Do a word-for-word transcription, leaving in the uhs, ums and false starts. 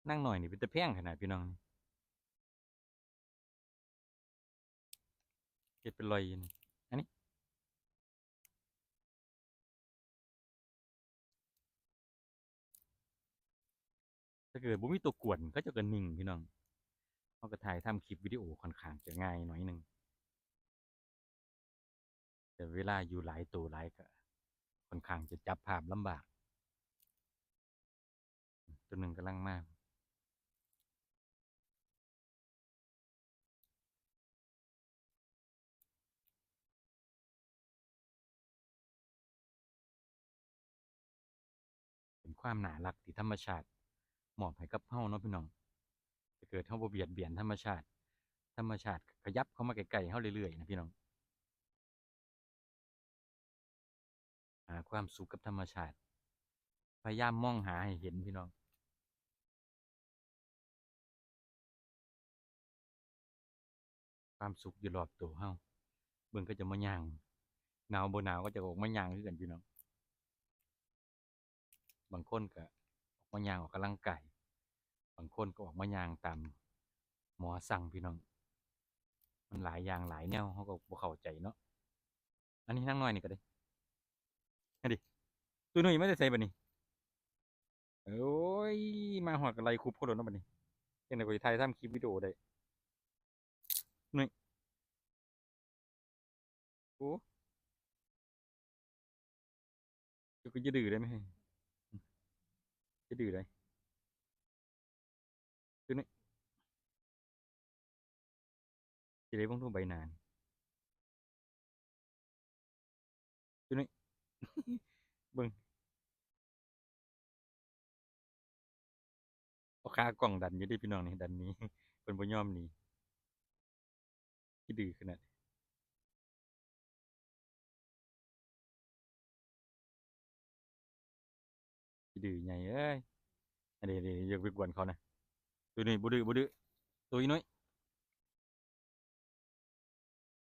นางน้อยนี่เป็นตาแพงขนาดพี่น้อง เฮ็ดเป็นร้อยอยู่นี่ อันนี้ ถ้าเกิดบ่มีตัวกวน เขาเจ้าก็นิ่งพี่น้อง เฮาก็ถ่ายทำคลิปวิดีโอค่อนข้างจะง่ายหน่อยหนึ่ง แต่เวลาอยู่หลายตัวหลายก็ค่อนข้างจะจับภาพลำบาก ตัวหนึ่งกำลังมา เป็นความน่ารักที่ธรรมชาติมอบให้กับเฮาเนาะพี่น้อง ถ้าเกิดเฮาบ่เบียดเบียนธรรมชาติ ธรรมชาติขยับเข้ามาใกล้ๆเฮาเรื่อยๆนะพี่น้อง หาความสุขกับธรรมชาติ พยายามมองหาให้เห็นพี่น้อง ความสุขอยู่รอบตัวเฮา เบิ่งเขาเจ้ามาย่าง หนาวบ่หนาวเขาเจ้าก็ออกมาย่างคือกันพี่น้อง บางคนก็ออกมาย่างออกกำลังกาย บางคนก็ออกมาย่างตามหมอสั่งพี่น้อง มันหลายอย่างหลายแนว เฮาก็บ่เข้าใจเนาะ อันนี้นางน้อยนี่ก็ได้ อันนี้ ตุ้ยนุ้ยมาแต่ไสบัดนี้ โอ้ย มาฮอดก็ไล่คุบเขาโลดเนาะบัดนี้ จั่งใด๋ก็สิถ่ายทำคลิปวิดีโอได้ นี่ โอ้ เจ้าก็อย่าดื้อได้ไหม อย่าดื้อได้ ตัวนี้ สิได้เบิ่งดูใบหน้านี่ ตัวนี้ เบิ่ง เอาขากล้องดันอยู่เด้พี่น้องนี่ ดันหนี เพิ่นบ่ยอมหนี ขี้ดื้อขนาด ขี้ดื้อใหญ่เอ้ย อันนี้ นี่ อย่าไปกวนเขานะ ตัวนี้บ่ดื้อ บ่ดื้อ ตัวอีน้อย